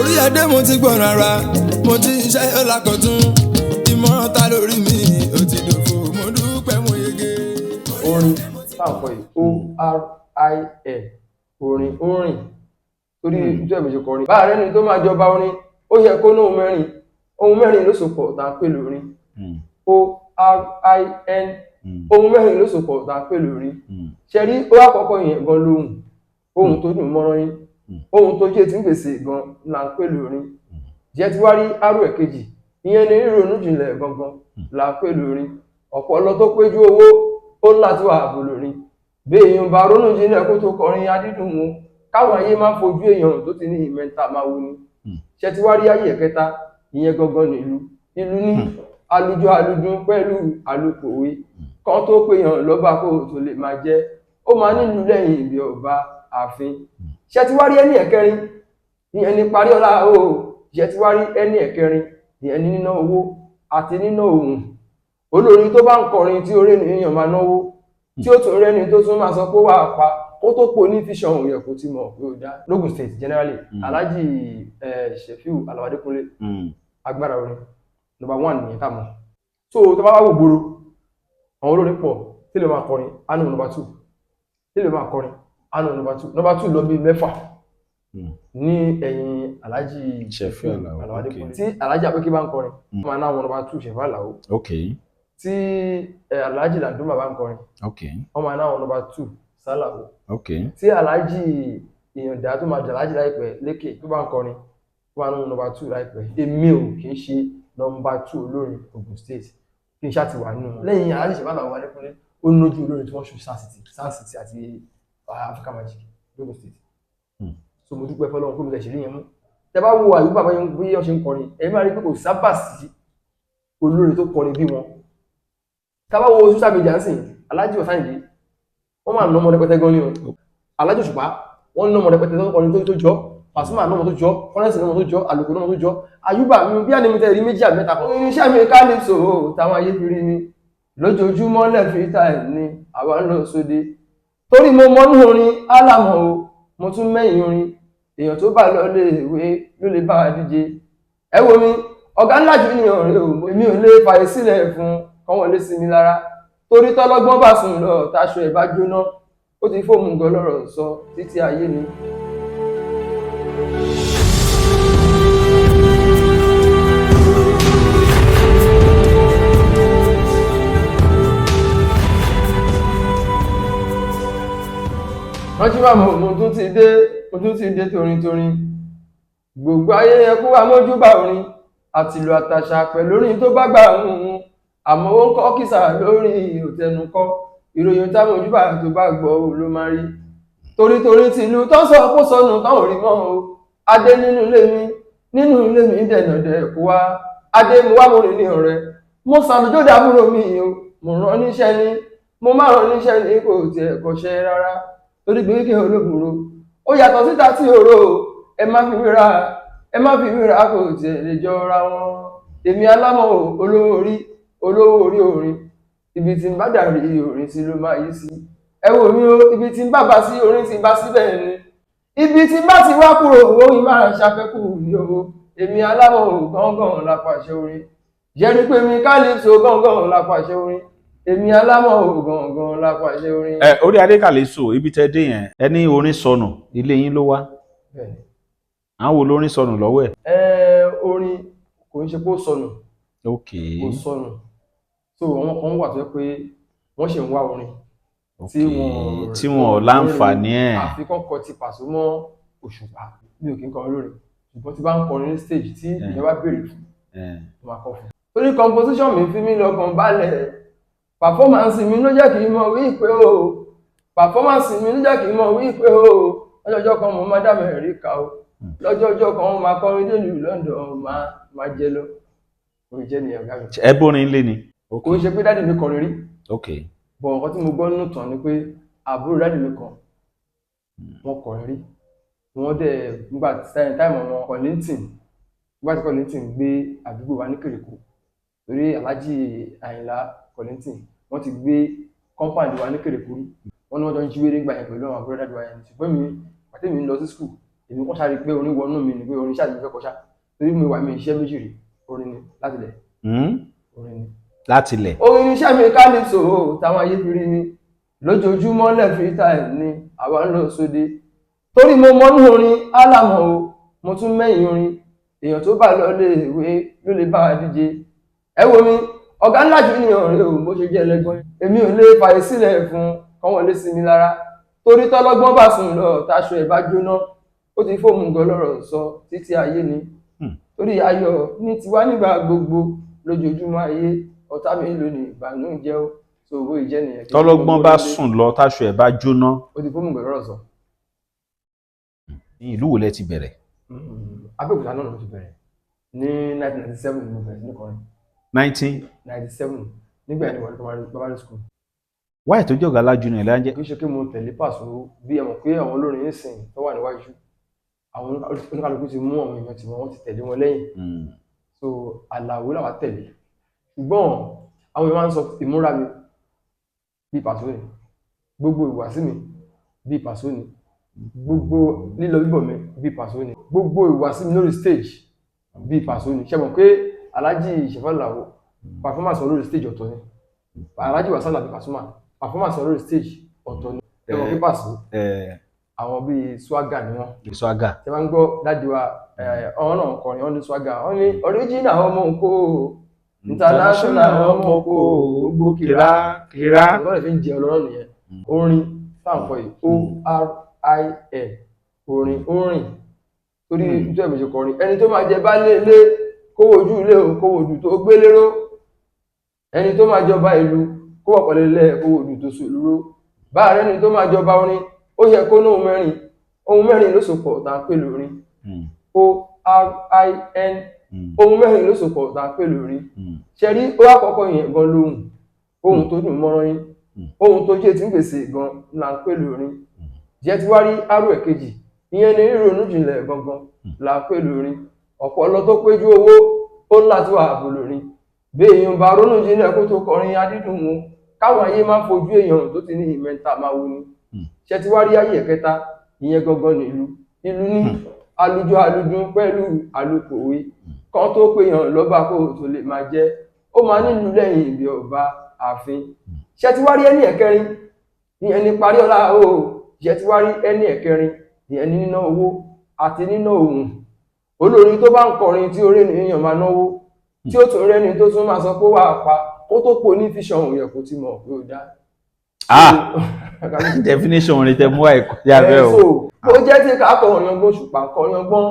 Orí adé mo ti gbọ̀nà ara, mo ti ṣe ọlákọ̀tún. Ìmọ̀ràn ta lórí mi, ó ti dòfo, mo dúpẹ́ mo yege. Orin táǹkọ yìí, orin, orin orin, torí nítorí ẹ̀mí ṣe kọrin. Bá ààrẹ ni tó máa jọba orin, ó yẹ kó ní ohun mẹ́rin, ohun mẹ́rin ló sopọ̀ tá a pè lórin. Orin, ohun mẹ́rin ló sopọ̀ tá a pè lórin. Ṣe rí ó àkọ́kọ́ yẹn gan lóhùn, ohun tó dùn mọ́rán yín, ohun tó jẹ́ tí ń gbèsè gan là ń pè lórin. Jẹ́ tí wá rí arú ẹ̀ kejì, ìyẹn ni ríronú jinlẹ̀ gangan là ń pè lórin. Ọ̀pọ̀lọ tó péjú owó ó ń láti wà ààbò lórin. Bí èèyàn bá ronú jinlẹ̀ kó tó kọrin adídùn wọn, káwọn ayé máa fojú èèyàn tó ti ní ìmẹ̀ta máa wo ni. Ṣe tí wá rí ayé ẹ̀kẹta, ìyẹn gangan nílùú ìlú ní alùjọ alùdún pẹ̀lú alùpòwe kan tó péyàn lọ́ba kó tó lè máa jẹ́, ó máa nílùú lẹ́yìn ibi ọba ààfin. Ṣe tí wá rí ẹni ẹ̀kẹrin, ìyẹn ní parí ọlá o. Ṣe tí wá rí ẹni ẹ̀kẹrin, ìyẹn ní níná owó àti níná ohùn. Olórin tó bá ń kọrin tí orí ènìyàn máa náwó, tí ó tún rẹ́ni tó tún máa sọ pé wà á pa kó tó po ní fíṣàn, òun yẹ kó ti mọ̀ pé ó dá. Lógùn State generally, Alhaji Shefiu Alao Adekunle, agbára orin number one nìyẹn tá a mọ̀. So tó bá wà wò gbòòrò, àwọn olórin pọ̀ tí lè máa kọrin ánú number two, tí lè máa kọrin ánú number two, number two lọ bí mẹ́fà ní ẹ̀yìn Alhaji Shefiu Alao, Alao Adekunle. Tí Alhaji Apẹ́kí bá ń kọrin, wọ́n máa ná àwọn number two Shefiu Alao. Tí Alhaji Landuma bá ń kọrin, wọ́n máa ná àwọn number two Sálàó. Tí Alhaji Ìyàndá tó máa jẹ Alhaji láìpẹ́ lékè tó bá ń kọrin, wọ́n máa ná àwọn number two láìpẹ́. Èmi ò kì í ṣe number two olórin Ogun State, kí n ṣáà ti wà nínú wọn. Lẹ́yìn Alhaji Shefiu Alao Adekunle, ó nójú olórin tí wọ́n ṣe Sound City, Sound City àti Africa Magic Ogun State. So mo dúpẹ́ fọlọ́run pé mo lè ṣe rí yẹn mú. Tẹ bá wo àyùbá bá yẹn bí wọ́n ṣe ń kọrin, ẹ máa rí pé kò sábà sí olórin tó kọrin bí wọn. Tá bá wo social media ń sìn, Alhaji Ọ̀sáyìndé, wọ́n máa ná ọmọ rẹpẹtẹ gan ni o. Alhaji Òṣùpá, wọ́n ná ọmọ rẹpẹtẹ tó kọrin tó jọ. Pasuma ná ọmọ tó jọ, Currency ná ọmọ tó jọ, Àlùkò ná ọmọ tó jọ. Àyùbá mi bí àní mi tẹ rí méjì àbí mẹ́ta kan. Iṣẹ́ mi Calypso táwọn ayé fi rí mi lójoojúmọ́ lẹ́fí táì ní àwa ń lọ sóde, torí mo mọ́nú orin álàmọ̀ o, mo tún mẹ́yìn orin. Èèyàn tó bá lọ lé ìwé ló lè bá wa díje. Ẹ wo mi, ọ̀gá ńlá jù ní ọ̀rẹ́ o, èmi ò lè fàyè sílẹ̀ fún kán wọlé sí mi lára, torí tọ́lọ́gbọ́n bá sùn lọ táṣọ ẹ̀ bá jóná, ó ti fóòmù gan lọ́rọ̀ sọ títí ayé ni. Rántí wà, mo tún ti dé, mo tún ti dé torintorin. Gbogbo ayé ẹkú amójúbà orin àtìlù àtàṣà pẹ̀lú orin tó bá gbà ń hun, àmọ́ ó ń kọ́ kìsà lórí òtẹnukọ́ ìròyìn táwọn ojúbà tó bá gbọ́ ò ló máa rí. Torítorí tìlú tó sọ kó sọnù tán ò rí mọ́ o. Adé nínú ilé mi, nínú ilé mi dẹ̀nà dẹ̀ kó wá adé, mo wá mo rìn ní ọ̀rẹ́, mo sàlùjọ́ dàbúrò mi o, mo rán níṣẹ́ ní, mo má rán níṣẹ́ ní, kò tiẹ̀ kọ́ṣẹ́ rárá, torí pé kí olóbùrò ó yàtọ̀ síta tí òró, ẹ má fi wéra, ẹ má fi wéra, kò tiẹ̀ lè jọra wọn. Èmi alámọ̀ olówó orí, olówó orí orin, ibi tí n bá dàrí orin sí ló máa yí sí. Ẹ wò mí o, ibi tí n bá bá sí orin tí n bá síbẹ̀ ni, ibi tí n bá ti wá kúrò orin máa ṣàfẹ́kù ní o. Èmi alámọ̀ gángan lápàṣẹ orin, jẹ́rí pé mi Calypso gángan lápàṣẹ orin, èmi alámọ̀ gángan lápàṣẹ orin. Ẹ orí adé Calypso, ibi tẹ dé yẹn, ẹ ní orin sọnù, ilé yín ló wá. Bẹ́ẹ̀ni. Àwọn wo lórin sọnù lọ́wọ́ ẹ̀? Ẹ orin kò ń ṣe pé ó sọnù. Kò sọnù. So àwọn kan wà tó yẹ pé wọ́n ṣì ń wá orin tí wọ́n tí wọn ò láǹfààní ẹ̀. Àfikún kọ ti Pàṣọ mọ́ Òṣùpá, mi ò kí ń kọrin lórin, ṣùgbọ́n tí bá ń kọrin ní stage tí ìyẹn bá béèrè fún, mo máa kọ fún. Torí composition mi fi mí lọ́kàn balẹ̀, performance mi ló jẹ́ kí n mọ̀ wípé o, performance mi ló jẹ́ kí n mọ̀ wípé o, lọ́jọ́jọ́ kan mo máa dá Amẹ́ríkà o, lọ́jọ́jọ́ kan mo máa kọrin délùú London, máa jẹ lọ. Kò jẹ́ nìyẹn, ọ̀gá mi. Ẹ bórin lé ni. Kò ń ṣe pé daddy mi kọrin rí, bọ̀ nǹkan tí mo gbọ́ nínú tàn ni pé àbúrò daddy mi kan, wọ́n kọrin rí, wọ́n dẹ̀ nígbà time wọn Kollington, nígbà tí Kollington gbé àdúgbò wa ní Kèrèkó, torí Alhaji Àyìnlá Kollington, wọ́n ti gbé compound wa ní Kèrèkó rí. Wọ́n ní wọ́n jọ ń jíwèrè gbà yẹn pẹ̀lú àwọn àbúrò daddy wa yẹn. Ṣùgbọ́n mi, pàtẹ́ mi ń lọ sí school, Èmi kọ́ sáré pé orin wọnú mi ni, pé orin ṣáà ni mo fẹ́ kọ ṣá, torí mi wà, mi iṣẹ́ méjì rí, orin ni láti lẹ̀. Orin ni. Láti lẹ̀. Orin ni iṣẹ́ mi, calypso táwọn ayé fi rí mi lójoojúmọ́ lẹ́fí time ni àwa ń lọ sóde, torí mo mọ́nú orin álàmọ̀ o, mo tún mẹ́yìn orin. Èèyàn tó bá lọ lé ìwé ló lè bá wa díje. Ẹ wo mi, ọ̀gá ńlá jù ní ọ̀rẹ́ o, bó ṣe jẹ́ ẹlẹ́gbọ́n, èmi ò lè fàyè sílẹ̀ fún kọ́wọ́n lé sí mi lára, torí tọ́lọ́gbọ́n bá sùn lọ, táṣọ ẹ̀ bá jóná, ó ti fóòmù gan lọ́rọ̀ sọ títí ayé ni. Torí ayọ̀ ní tiwa nígbà gbogbo lójoojúmọ́ ayé, ọ̀tá mi ló ní ìbànújẹ́ ó tó owó ìjẹ́ nìyẹn. Tọ́lọ́gbọ́n bá sùn lọ, táṣọ ẹ̀ bá jóná. Ó ti fóòmù gan lọ́rọ̀ sọ. Ní ìlú wo lẹ ti bẹ̀rẹ̀? Abẹ́òkúta náà ló ti bẹ̀rẹ̀. Ní 1997 ni mo bẹ̀rẹ̀ sí ní kọrin. 19 97, nígbà yẹn ni wọ́n ní primary school. Wáyé tó jẹ́ ọ̀gá ńlá junior lẹ́yìn jẹ́. Kì í ṣe pé mo tẹ̀lé Pàṣọ. Bí ẹ mọ̀ pé àwọn olórin ń sìn tó wà níwájú, àwọn oníkálukú ti mú àwọn èèyàn tí wọ́n ti tẹ̀lé wọn lẹ́yìn. So Àlàó làwa tẹ̀lé, ṣùgbọ́n àwọn èèyàn máa ń sọ ìmúra mi bíi Pàṣọ ni, gbogbo ìwàsí mi bíi Pàṣọ ni, gbogbo lílọ bíbọ̀ mi bíi Pàṣọ ni, gbogbo ìwàsí mi lórí stage bíi Pàṣọ ni. Ṣe mọ̀ pé Alhaji Ṣẹ̀fá Àlàó, performance wọn lórí stage ọ̀tọ̀ ni. Alhaji Wasiu Alabi Pasuma, performance wọn lórí stage ọ̀tọ̀ ni. Ẹ mọ̀ pé Pàṣọ, àwọn bíi swagger ni wọ́n. Swagger. Tẹ máa ń gbọ́ daddy wa, ọ̀hún náà kọrin, wọ́n ní swagger, wọ́n ní original ọmọ nǹkó, international ọmọ nǹkó, gbogbo kìrá. Kìrá. Ọ̀rọ̀ rẹ̀ fi ń jẹ ọlọ́rọ̀ nìyẹn. Orin táǹkọ̀ yìí, orin, orin, orin, torí tó ẹ̀mí ṣe kọrin, ẹni tó máa jẹ bá lé lé kówó ojú ilé o, kówó ojú tó gbé lérò, ẹni tó máa jọba ìlú kó wọ̀ pẹ̀lẹ́ kówó ojú tó sùn lúró bá rẹ, ẹni tó máa jọba orin, ó yẹ kó ní ohun mẹ́rin. Ohun mẹ́rin ló sopọ̀ tá a pè lórin. orin. Ohun mẹ́rin ló sopọ̀ tá a pè lórin. Ṣe rí ó àkọ́kọ́ yẹn gan lóhùn, ohun tó dùn mọ́rán yín, ohun tó jẹ́ tí ń gbèsè gan là ń pè lórin. Jẹ́ tí wá rí arú ẹ̀ kejì, ìyẹn ni ríronú jinlẹ̀ gangan là ń pè lórin. Ọ̀pọ̀lọ tó péjú owó ó ń láti wà àbò lórin. Bí èèyàn bá ronú jinlẹ̀ kó tó kọrin adídùn wọn, káwọn ayé máa fojú èèyàn tó ti ní ìmẹ̀ta máa wo ni. Ṣe tí wá rí ayé ẹ̀kẹta, ìyẹn gangan ní ìlú. Ìlú ní alùjọ, alùdún pẹ̀lú alùpòwe kan tó péyàn lọ́ba kó tó lè máa jẹ́, ó máa nílùú lẹ́yìn ibi ọba ààfin. Ṣe tí wá rí ẹni ẹ̀kẹrin, ìyẹn ní parí ọlá o. Ṣe tí wá rí ẹni ẹ̀kẹrin, ìyẹn ní níná owó àti níná ohùn. Olórin tó bá ń kọrin tí orí ènìyàn máa náwó, tí ó tún rẹ́ni tó tún máa sọ pé wà á pa kó tó po ní fíṣàn, òun yẹ kó ti mọ̀ pé ó dá. Ah, definition orin tẹ mú àìkọjá bẹ́ẹ̀ o. So bó jẹ́ tí ká kọrin ọgbọ́n, ṣùpá kọrin ọgbọ́n,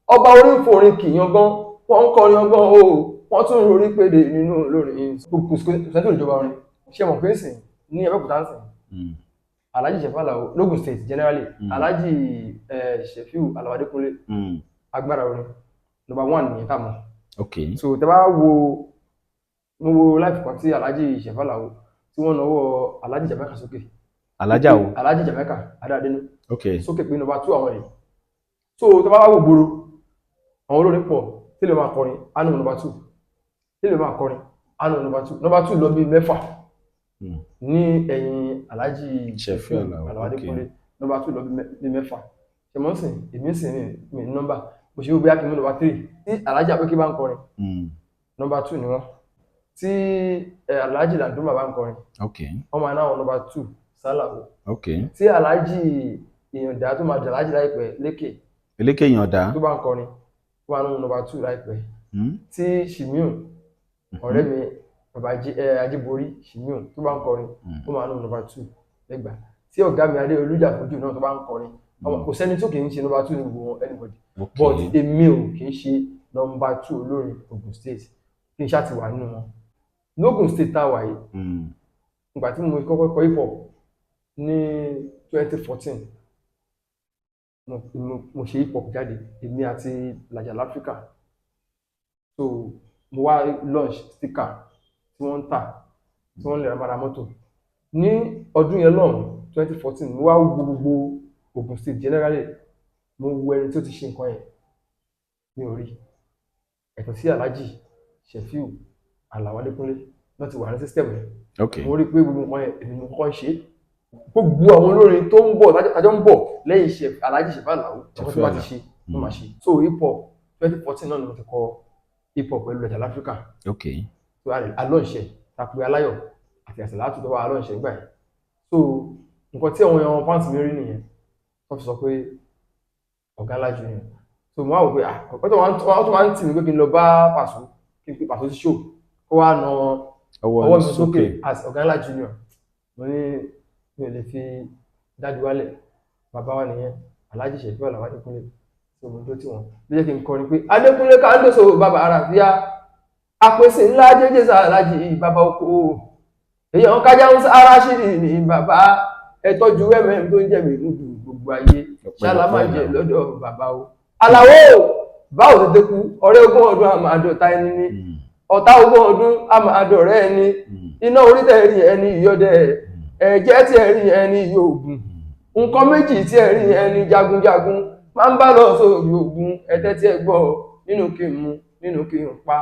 ọba orin forin kìyàn gan, wọ́n ń kọrin ọgbọ́n o, wọ́n tún rorí péde nínú olórin. Kò sẹ́ńtò ìjọba orin. Ṣé mọ̀ pé sìn ní Abẹ́òkúta ń sìn, Alhaji Ṣẹ̀fá Àlàó, l'Ógùn State generally, Alhaji Ṣẹ̀fíù Àlàó Adékúnlé, agbára orin number one nìyẹn tá a mọ̀. So tẹ bá wo, mo wo live kan tí Alhaji Ṣẹ̀fá Àlàó tí wọ́n nawọ́ Alhaji Jamaica sókè. Alájà o. Alhaji Jamaica Adéadénú sókè pé number two àwọn rèé. So tẹ bá wá wò gbòòrò, àwọn olórin pọ̀ tí lè máa kọrin ánú number two, tí lè máa kọrin ánú number two, number two lọ bí mẹ́fà ní ẹ̀yìn Alhaji Ṣẹ̀fíù Àlàó, Àlàó Adékúnlé, number two lọ bí mẹ́fà. Ṣe mọ́ sìn, èmi sìn mi ní nọ́mbà, mo ṣe wípé kí n mú number three. Tí Alhaji Àpékí bá ń kọrin, number two ni wọ́n. Tí Alhaji Landuma bá ń kọrin, wọ́n máa náwọn number two Sálàwó. Tí Alhaji Ìyàndá tó máa dà Alhaji láìpẹ́ lékè, Elékè Ìyàndá, tó bá ń kọrin, wọ́n máa náwọn number two láìpẹ́. Tí Shimiu, ọ̀rẹ́ mi, bàbá Ajíborí Shimiu, tó bá ń kọrin, ó máa náwọn number two lẹ́gbàá. Tí ọ̀gá mi Adé Olújàfọ́jú náà tó bá ń kọrin, kò sẹ́ni tó kì í ṣe number two ní gbogbo wọn, anybody. But èmi ò kì í ṣe number two olórin Ogun State, kí n ṣáà ti wà nínú wọn lógùn State tá a wà yìí. Ìgbà tí mo kọ́kọ́ kọ hip hop ní 2014, mo ṣe hip hop jáde, èmi àti Làjà l'Áfíríkà. So mo wá launch sticker tí wọ́n ń tà, tí wọ́n ń lè ra mọ́tò ní ọdún yẹn lọ́hùn 2014. Mo wá wo gbogbo Ogun State generally, mo wo ẹni tí ó ti ṣe nǹkan yẹn, mi ò rí ẹ̀tọ́ sí Alhaji Ṣẹ̀fíù Àlàó Adékúnlé náà ti wà ní system yẹn. Mo rí i pé gbogbo nǹkan yẹn, èmi ni mo kọ́kọ́ ń ṣe é. Gbogbo àwọn olórin tó ń bọ̀, tájọ́ ń bọ̀ lẹ́yìn Alhaji Ṣẹ̀fí Àlàó, àwọn tó bá ti ṣe ló máa ṣe. So hip hop, 2014 náà ni mo ti kọ hip hop pẹ̀lú Ẹ̀jà l'Áfíríkà. So alọ́ọ̀ṣẹ̀ tàpé aláyọ̀ àti àṣàlátù tó wà alọ́ọ̀ṣẹ̀ gbà yẹn. So nǹkan tí àwọn èèyàn fans mi rí nìyẹn, wọ́n fi sọ pé Ọ̀gá Ńlá Junior. So mo wá wò pé, ah, ọ̀pẹ́ tó máa ń tì mí pé kí n lọ bá Pàṣọ, kí n pe Pàṣọ sí show, kó wá na ọwọ́ mi sókè as Ọ̀gá Ńlá Junior. Mo ní mi ò lè fi dájú wálẹ̀, bàbá wa nìyẹn, Alhaji Ṣẹ̀fí Àlàó Adékúnlé. So mo dó tí wọn ló jẹ́ kí n kọrin pé Adékúnlé Kándóso, bàbá àràfíà, àpèsè ńlá jẹjẹ sàlájì, bàbá oko, èèyàn kájà ń sára ṣìrì ní bàbá ẹ tọ́jú mm tó ń jẹ́ mi múdù gbogbo ayé ṣálámà jẹ lọ́dọ̀ bàbá o. Àlàó báwo tètè kú ọ̀rẹ́ ogún ọdún àmà àdọ̀ta ẹni ní ọ̀tá ogún ọdún àmà àdọ̀rẹ́ ẹni, iná orí tẹ̀ rí ẹni ìyọdẹ, ẹ̀jẹ̀ tí ẹ rí ẹni yóògùn, nǹkan méjì tí ẹ rí ẹni jagunjagun máa ń bá lọ sórí ogun, ẹ̀tẹ́ tí ẹ gbọ́ nínú kí n mu, nínú kí n pa.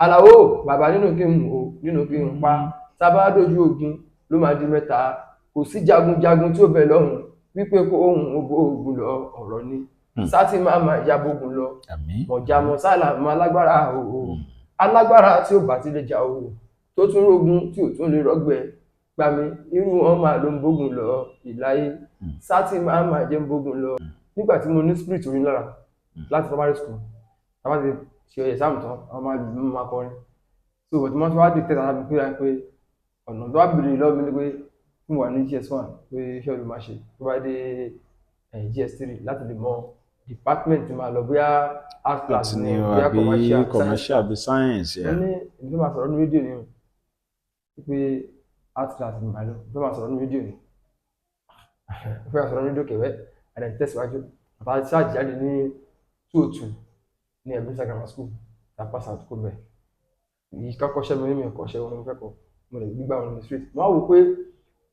Àlàó bàbá, nínú kí n mu o, nínú kí n pa, tábà dójú ogun ló máa di mẹ́ta. Kò sí jagunjagun tí ó bẹ̀ lọ́hùn wípé kó ohun òbó ogun lọ, ọ̀rọ̀ ni sátì máa máa jabogun lọ. Mọ̀jà mọ̀sálà máa lágbára o, alágbára tí ó bá ti lè jà o, tó tún rógun tí ò tún lè rọ́gbẹ gbàmí, irú wọn máa ló ń bógun lọ ìláyé. Sátì máa máa jẹ́ ń bógun lọ. Nígbà tí mo ní spirit orin lára láti primary school, tá bá ti ṣe exam tán, àwọn máa lù ú, máa kọrin. So but mo ti wá dictate ara mi pé ọ̀nà tó wá bèrè lọ́wọ́ mi ni pé mo wà ní JS1 pé iṣẹ́ olùmọ̀ ṣe tó bá dé JS3 láti lè mọ department tí máa lọ, bóyá art class ni, bóyá commercial. Commercial àbí science. Mo ní èmi fẹ́ máa sọ̀rọ̀ ní rédíò ni o, pé art class ni màá lọ. Mo fẹ́ máa sọ̀rọ̀ ní rédíò ni, mo fẹ́ máa sọ̀rọ̀ ní rédíò kẹ̀wẹ́. Àdẹ̀ tẹ̀síwájú àtàwọn ṣáàjì jáde ní 202 ní Ebenezer Grammar School, ta pass out kó bẹ̀ yìí. Kọ́kọ́ṣẹ́ mi ní mi kọ́ṣẹ́ wọn, mo fẹ́ kọ́, mo lè gbígbà orin ní street. Mo wá wò pé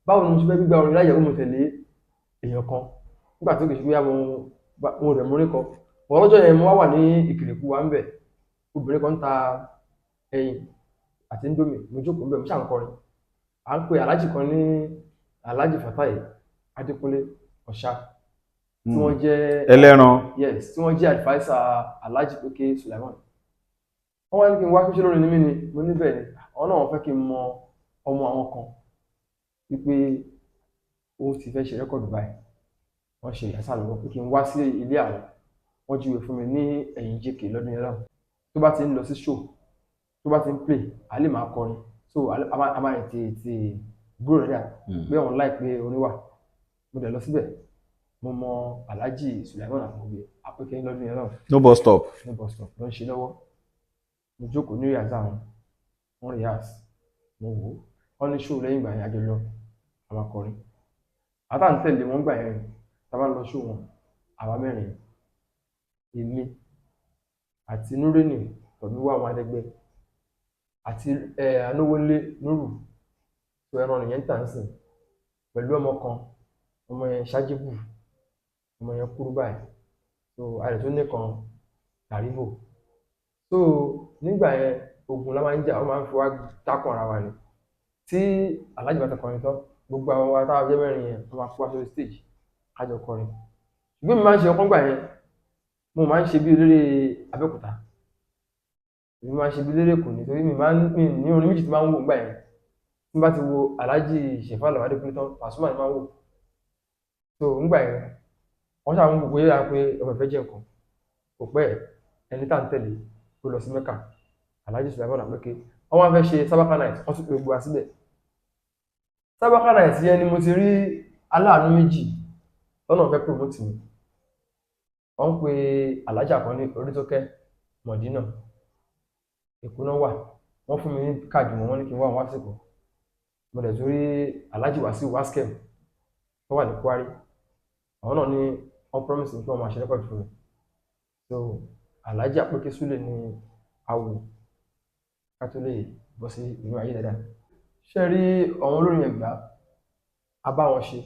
báwo ni mo ṣe fẹ́ gbígbà orin láyé mo tẹ̀lé èèyàn kan nígbà tó kì í ṣe bóyá mo rẹ̀ mórí kọ. Wọ́n lọ́jọ́ yẹn, mo wá wà ní Ìkìrìkù wa ń bẹ̀, obìnrin kan ń ta ẹyin àti indomie. Mo jókòó ń bẹ̀, mo ṣà ń kọrin. À ń pe aláàjì kan ní Alhaji Fatai Adékúnlé Ọ̀ṣà, tí wọ́n jẹ́ ẹlẹ́ran. Yes, tí wọ́n jẹ́ adviser Alhaji Peke Sulaiman. Wọ́n wá ní kí n wá kí ṣe lórí ní mí ni. Mo ní bẹ́ẹ̀ ni. Àwọn náà, wọ́n fẹ́ kí n mọ ọmọ àwọn kan wípé ó ti fẹ́ ṣe record báyìí, wọ́n ṣe ìyàsá lọ́wọ́, pé kí n wá sí ilé àwọn. Wọ́n júwe fún mi ní ẹ̀yìn JK lọ́dún yẹn náà. Tó bá ti ń lọ sí show, tó bá ti ń play, a lè máa kọrin. So a máa tètè gbúrò rẹ̀ pé òun láì pé orin wà. Mo dẹ̀ lọ síbẹ̀, mo mọ Alhaji Sulaiman Àkànbí Apẹkẹ lọ́dún yẹn náà. No bus stop. No bus stop ló ń ṣe lọ́wọ́. Mo jókòó ní rehearse wọn, wọ́n rehearse, mo wò ó. Wọ́n ní show lẹ́yìn ìgbà yẹn, àjọ lọ, àwọn akọrin àtà ń tẹ̀lé wọn gbà yẹn. Tá a bá lọ show wọn, àwa mẹ́rin, èmi àti Nureni Tọ̀míwá, àwọn Adẹ́gbẹ́ àti Anówólé Nuru tó ẹran nìyẹn ń tà ń sìn, pẹ̀lú ọmọ kan, ọmọ yẹn ṣájíbù, ọmọ yẹn kúrú báyìí. So àrẹ tó nìkan tàríbò. So nígbà yẹn, ogun la máa ń jà, wọ́n máa ń fi wá dákun ara wa ni. Tí Alhaji bá ti kọrin tán, gbogbo àwọn wa táwa jẹ́ mẹ́rin yẹn, wọ́n máa kó wá sórí stage kájọ kọrin. Ṣùgbọ́n mi máa ń ṣe ọkàn gbà yẹn, mo máa ń ṣe bí eléré Abẹ́òkúta, èmi máa ń ṣe bí eléré Èkó, nítorí mi máa ń mi ní orin méjì tí máa ń wò gbà yẹn. Tí n bá ti wo Alhaji Ṣẹ̀fá Àlàó Adékúnlé tán, Pasuma ni máa ń wò. So ńgbà yẹn, wọ́n ṣàwọn gbogbo yẹra pé ọmọ ìfẹ́ jẹ́ nǹkan. Kò pẹ́, ẹni tá à ń tẹ̀lé ó lọ sí Mẹ́kà, Alhaji Sulaiman Àpẹ́kẹ́. Wọ́n wá fẹ́ ṣe Sábàkà night, wọ́n tún pe gbogbo wa síbẹ̀. Sábàkà night yẹn ni mo ti rí aláàánú méjì lọ́nà fẹ́ promote mi. Wọ́n ń pe alájà kan ní Orítókẹ́ Mọ̀dínà, Èkó náà wà. Wọ́n fún mi ní káàdì wọn, wọ́n ní kí n wá wọn wá síkò. Mo dẹ̀ tún rí Alhaji Wasiu Waskem tó wà ní Kwari. Àwọn náà ní wọ́n promise mi pé wọ́n máa ṣe record fún mi. So Alhaji Àpèkẹ́ Sule ní awo ká tó lè bọ́ sí inú ayé dáadáa. Ṣé rí àwọn olórin Ẹ̀gbá, a bá wọn ṣe.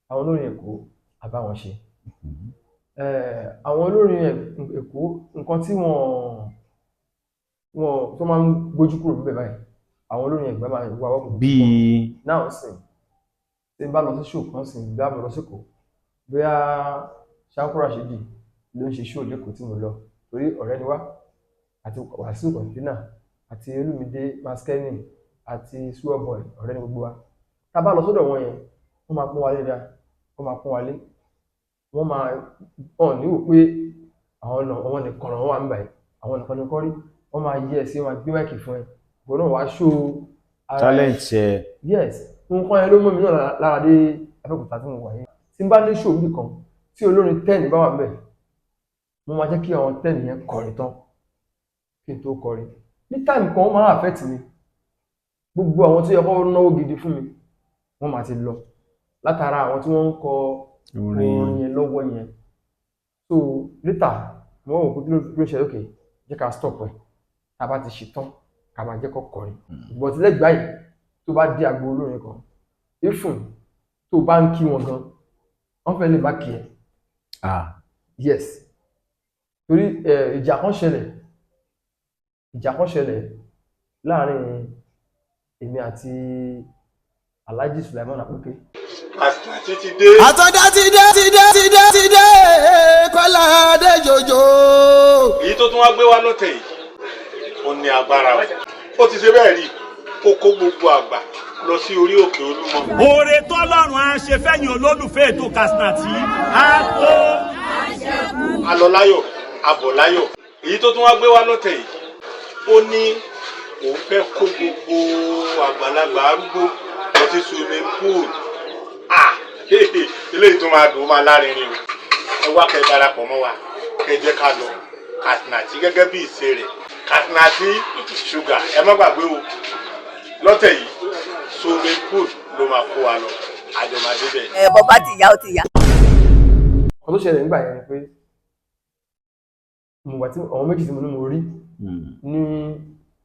Àwọn olórin Èkó, a bá wọn ṣe. Àwọn olórin Èkó, nǹkan tí wọ́n tó máa ń gbójú kúrò níbẹ̀ báyìí, àwọn olórin Ẹ̀gbá máa wá wọ́pọ̀. Bíi? Now sìn, Tí n bá lọ sí show kan sì ń bá mo lọ sí kò, bóyá Ṣáńkó Rashidi ló ń ṣe show lẹ́kọ̀ọ́ tí mo lọ, torí ọ̀rẹ́ ni wá, àti Wàsíù Kọ̀ǹtínà àti Olúmídé Maskeni àti Suwọ́bọ̀ì, ọ̀rẹ́ ni gbogbo wa. Tá a bá lọ sọ́dọ̀ wọn yẹn, wọ́n máa pọ́n wa lé dáa, wọ́n máa pọ́n wa lé, wọ́n máa wọ́n ní wò pé àwọn náà, àwọn nìkan làwọn wà ń báyìí, àwọn nìkan ní kọ́ rí. Wọ́n máa yí ẹ sí, wọ́n máa gbé mic fún ẹ, ìwọ náà wàá ṣó ara ẹ. Talent ẹ. Yes, nǹkan yẹn ló mú mi náà lára dé Abẹ́òkúta tí mo wà yẹn. Tí n bá ní show níbì kan tí olórin 10 bá wà níbẹ̀, mo máa jẹ́ kí àwọn 10 yẹn kọrin tán kí n tó kọrin. Ní time kan, wọ́n máa affect mi. Gbogbo àwọn tó yẹ kó náwó gidi fún mi, wọ́n máa ti lọ látara àwọn tí wọ́n ń kọ orin yẹn lọ́wọ́ yẹn. So later, mo wọ́n wò pé kí ló ṣe. Okay, jẹ́ ká stop ẹ̀, tá a bá ti ṣe tán, ká máa jẹ́ kó kọrin. But lẹ́gbàá yìí, tó bá dé agbo olórin kan, ifun tó bá ń kí wọn gan, wọ́n fẹ́ lè má kí ẹ. Yes, torí ìjà kan ṣẹlẹ̀ láàrin èmi àti Alhaji Sulaiman Apoke. Àti ti dé. Àtọ́dá ti dé, ti dé, ti dé, ti dé, Kọ́lá dé jòjò. Èyí tó tún wá gbé wá lọ́tẹ̀ yìí, ó ní agbára o. Ó ti ṣe bẹ́ẹ̀ rí, ó kó gbogbo àgbà lọ sí orí òkè Olúmọ. Oore tọ́lọ́run á ṣe fẹ́yìn olólùfẹ́ ètò Katsina á tó. A lọ láyọ̀, a bọ̀ láyọ̀. Èyí tó tún wá gbé wá lọ́tẹ̀ yìí, ó ní òun fẹ́ kó gbogbo àgbàlagbà arúgbó lọ sí swimming pool. Ah, eléyìí tó máa dùn, ó máa lárinrin o. Ẹ wá, kẹ́ darapọ̀ mọ́ wa, kẹ́ jẹ́ ká lọ. Katsina gẹ́gẹ́ bí ìṣe rẹ̀, Katsina ṣúgà, ẹ má gbàgbé o, lọ́tẹ̀ yìí, swimming pool ló máa kó wa lọ, àjọ máa débẹ̀. Ẹ bọ́ bá ti yá, ó ti yá. Kan tó ṣẹlẹ̀ nígbà yẹn ni pé mo wà tí àwọn méjì tí mo ní mo rí ní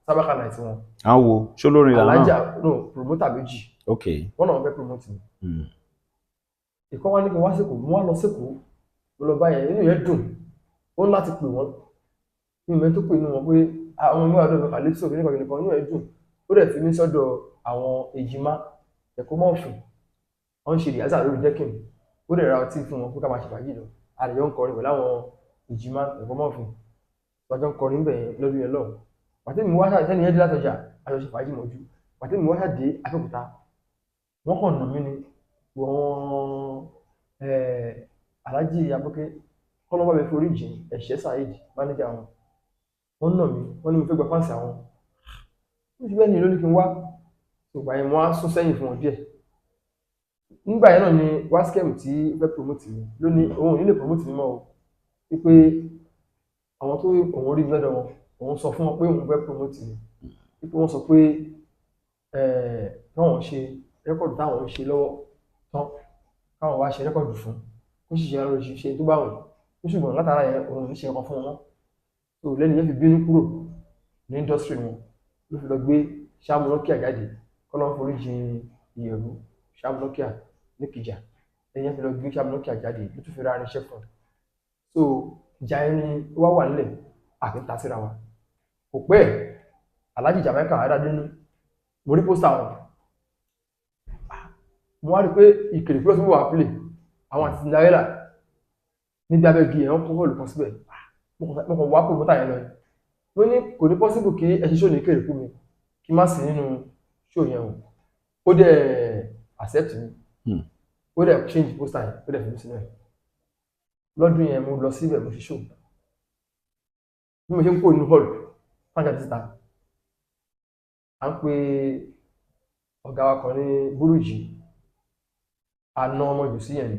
sábàkà night wọn. Àwọn wo? Ṣólórin làwọn Alájà náà? No, promoter méjì. Wọ́n náà fẹ́ promote mi. Ìkọ́ wá ní kí n wá sẹ́kọ̀ọ́, mo wá lọ sẹ́kọ̀ọ́, mo lọ bá yẹn, inú yẹn dùn, ó ń láti pè wọ́n ní ìmọ̀ tó pè inú wọn pé àwọn ọmọ mi wà lọ́dọ̀ Calypso kìnìkan kìnìkan. Inú yẹn dùn, ó dẹ̀ fi mí sọ́dọ̀ àwọn èjìmá ẹ̀kọ́ mọ́ọ̀fù. Wọ́n ń ṣe rehearsal lórí decking, ó dẹ̀ ra ọtí fún wọn pé ká máa ṣe fàájì lọ. Àdìyọ ń kọrin pẹ̀lú àwọn èjìmá ẹ̀kọ́ mọ́ọ̀fù, wọ́n jọ ń kọrin bẹ̀ yẹn lọ́dún yẹn lọ́hùn. Pàtẹ́ mi wá sẹ́ni yẹn dé látọjà, àjọ ṣe fàájì mọ́jú. Pàtẹ́ mi wá ṣàdé Abẹ́òkúta, wọ́n kàn nà mí ni wọ́n. Alhaji Abọ́kẹ́, kọ́lọ́ bá mi forí jìn, Ẹ̀ṣẹ́ Saheed, mánéjà wọn, wọ́n nà mí. Wọ́n ní mo fẹ́ gba fans àwọn. Wọ́n ti bẹ́ẹ̀ ni lóní kí n wá. Ìgbà yẹn, mo á sún sẹ́yìn fún wọn díẹ̀. Nígbà yẹn náà ni Waskem tí ó fẹ́ promote mi ló ní òun ò ní lè promote mi mọ́ o, wípé àwọn tó òun rí mi lọ́dọ̀ wọn, òun sọ fún wọn pé òun fẹ́ promote mi, wípé wọ́n sọ pé káwọn ṣe record táwọn ń ṣe lọ́wọ́ tán, káwọn wá ṣe record fún kó sì ṣe lọ ṣe tó bá wọn ó. Ṣùgbọ́n látara yẹn, òun ò ní ṣe nǹkan fún wọn. Tó lẹ́nu yẹn fi bínú kúrò ní industry wọn, ló fi lọ gbé Ṣáàmù Nokia jáde, kọ́lọ́ forí jìn ìyẹ̀rú Ṣáàmù Nokia níkìjà. Lẹ́yìn yẹn fi lọ gbé Ṣáàmù Nokia jáde, ló tún fi ra irinṣẹ́ fún un. So ìjà yẹn ni ó wá wà nílẹ̀, àfi ń ta síra wa. Kò pẹ́, Alhaji Jamaica Adádínú, mo rí poster wọn, mo wá rí i pé ìkèrè kúrò tí mo wà play àwọn àti Cinderella níbi abẹ́gi ẹ̀, wọ́n kọ́ hall kan síbẹ̀. Mo kàn wá promoter yẹn lọ ni. Mo ní kò ní possible kí ẹ ṣe show ní ìkèrè kú mi, kí n má sí nínú show yẹn o. Ó dẹ̀ accept mi. Ó dẹ̀ change poster yẹn, ó dẹ̀ fi mí sínú ẹ̀. Lọ́dún yẹn, mo lọ síbẹ̀, mo ṣe show. Bí mo ṣe ń kó inú hall fájà síta, à ń pe ọ̀gá wa kan ní Burújí, àna ọmọ jù sí yẹn ni.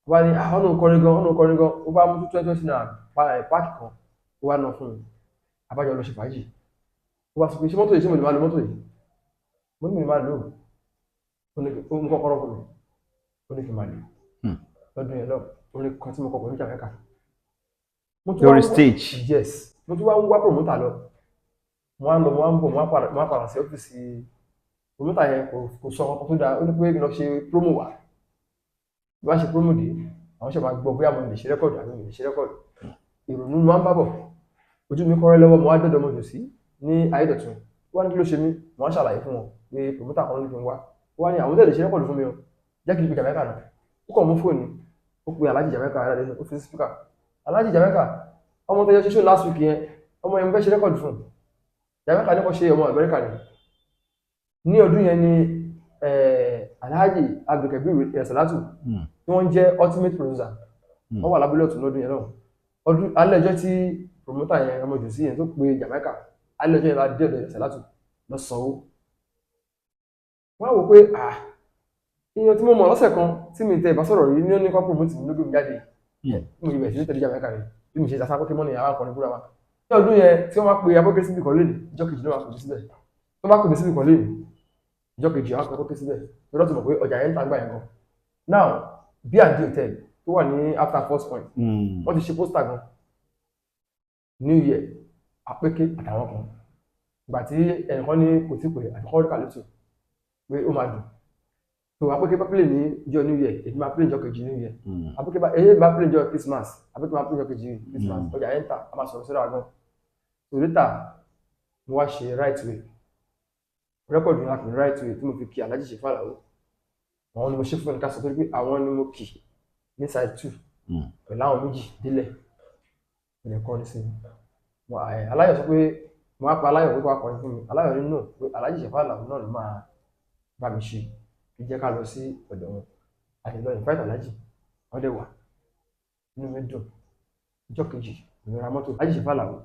Ó bá ní ọ̀nà òkọrin gan, ọ̀nà òkọrin gan. Ó bá mú 20 20 naira páàkì kan, ó wá ná fún mi. Àbájọ lọ ṣe fàájì. Ó bá sọ pé, "Ṣé mọ́tò yìí, ṣé mo lè máa lo mọ́tò yìí?" Mo ní mo lè máa lò ó. Ó mú kọ́kọ́rọ́ fún mi, ó ní kí n máa lò. Lọ́dún yẹn lọ, orin kan tí mo kọ pẹ̀lú Jamaica. Lórí stage? Yes, mo tún wá ń wá promoter lọ, mo wá ń lọ, mo wá ń bọ̀, mo wá padà sí ọ́fíìsì promoter yẹn. Kò sọ ọkọ̀ tó dáa. Ó ní pé kí n lọ ṣe promo wá. Bí wọ́n ṣe promo dé, àwọn ṣe máa gbọ́ bóyá mo lè ṣe record àbí mo lè ṣe record. Ìrònú máa ń bá bọ̀, ojú mi kọ́rẹ́ lọ́wọ́. Mo wá dọ́dọ̀ mo jù sí ní Ayédọ̀tun. Wọ́n ní kí ló ṣe mí. Mo wá ṣàlàyé fún wọn pé promoter kan ló ní kí n wá. Wọ́n ní àwọn tẹ̀lé ṣe record fún mi o, jẹ́ kí n pe Jamaica náà. Ó kàn mú fóònù, ó pe Alhaji Jamaica ara lẹ́nu, ó fi sí speaker. "Alhaji Jamaica, ọmọ tó yẹ ṣe show last week yẹn, ọmọ yẹn, mo fẹ́ ṣe record fún un." Jamaica ní kò ṣe ọmọ Amẹ́ríkà ni. Ní ọdún yẹn ni Alhaji Abdulkabir Salatu, tí wọ́n jẹ́ ultimate producer, wọ́n wà lábúlé ọ̀tún lọ́dún yẹn náà. Ọdún alẹ́ ọjọ́ tí promoter yẹn, ọmọ jù sí yẹn tó pe Jamaica, alẹ́ ọjọ́ yẹn la dé ọ̀dọ̀ Salatu lọ sanwó. Wọ́n á wò pé, ah, èèyàn tí mo mọ̀ lọ́sẹ̀ kan tí mi tẹ ìbásọ̀rọ̀ rí ní ó ní kọ́ promote mi ló gbé mi jáde. Bí mo ṣe bẹ̀rẹ̀ sí ní tẹ̀lé Jamaica rẹ̀, bí mo ṣe sasá pé mọ́ni àwọn akọrin búra wa ní ọdún yẹn, tí wọ́n máa pe abọ́kẹ́ síbi kan lónìí, ìjọ́ kejì ló máa pè mí síbẹ̀. Tó bá pè mí síbi kan lónìí, ìjọ́ kejì àwọn akọrin síbẹ̀ lọ́dọ̀ tó mọ̀ pé ọjà yẹn ń ta gbà yẹn gan. Now, B&D Hotel tó wà ní after First Point, wọ́n ti ṣe poster gan, New Year, Àpéké àtàwọn kan. Ìgbà tí ẹnìkan ní kò tí pé àfikún rí kàlùtù pé ó máa dùn tó, Àpéké bá play ní ìjọ New Year, èmi máa play ìjọ kejì New Year. Àpéké bá èyí bá play ìjọ Christmas, Àpéké máa play ìjọ kejì Christmas. Ọjà yẹn ń tà, a máa sọ̀rọ̀ síra gan. So later, mo wá ṣe Right Way record yẹn, láti Right Way tí mo fi kí Alhaji Sefa Alao. Àwọn ni mo ṣe fún ẹnì ká sọ, torí pé àwọn ni mo kì ní side two pẹ̀lú àwọn méjì délẹ̀ ẹnìkan ní sí mi. Aláyọ̀ sọ pé mo wá pa Aláyọ̀ pé kó wá kọrin fún mi. Aláyọ̀ nínú pé Alhaji Sefa Alao náà ló máa bá mi ṣe, kí jẹ́ ká lọ sí ọ̀dọ̀ wọn àti lọ invite Alhaji. Wọ́n dẹ̀ wà, inú mi dùn. Ìjọ́ kejì, èmi ra mọ́tò. Alhaji Sefa Alao,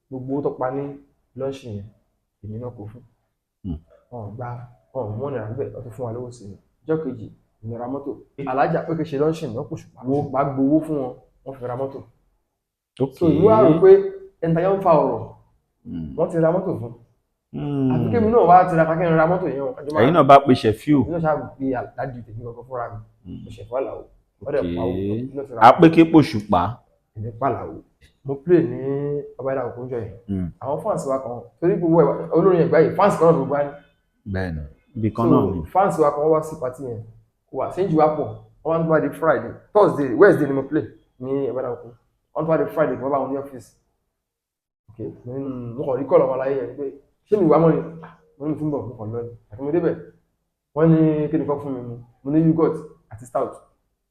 gbogbo owó tó pa ní launch yẹn, èmi náà kó fún wọn. Ò gba, wọn ò mú ọ̀nà bẹ́ẹ̀, wọ́n tún fún wa lówó sí i. Ìjọ́ kejì, èmi ra mọ́tò. Alhaji pé kí ṣe launch náà kò ṣùpá wọ́n gbowó fún wọn, wọ́n fi ra mọ́tò. So ìwé àrò pé ẹni tayọ ń fa ọ̀rọ̀, wọ́n ti ra mọ́tò fún, àfi kémi náà wá tiraka kí n ra mọ́tò yẹn o. Àjọ Ẹ̀yin náà bá pe Sefiu. Èmi náà ṣáà gbé àdájú tèmi kankan fúnra mi, mo ṣẹ̀fọ́ àlàó, wọ́n dẹ̀ pa owó náà fi ra. Àpéké pòṣùpá. Èmi pàlàó, mo play ní ọba ìlà òkúnjọ yẹn. Àwọn fans wa kan, torí gbogbo olórin ẹ̀gbá yìí, fans kan náà ló gbá ní. Bẹ́ẹ̀ni, ibì kan náà ni. So fans wa kan wá sí party yẹn, kò wá séjì wá pọ̀. Wọ́n wá ń tó wá di Friday, Thursday, Wednesday ni mo play ní ọba ìlà òkun. Wọ́n tó wá di Friday kí wọ́n bá wọn ní ọ́fíìsì. Ok, mo kàn rí call ọmọ aláyé yẹn pé ṣé mi wá mọ́ ni. Ah, mo ní mo ti ń bọ̀, mo kàn lọ ni. Àti mo débẹ̀, wọ́n ní kí ni kọ́ fún mi mu. Mo ní yogurt àti stout.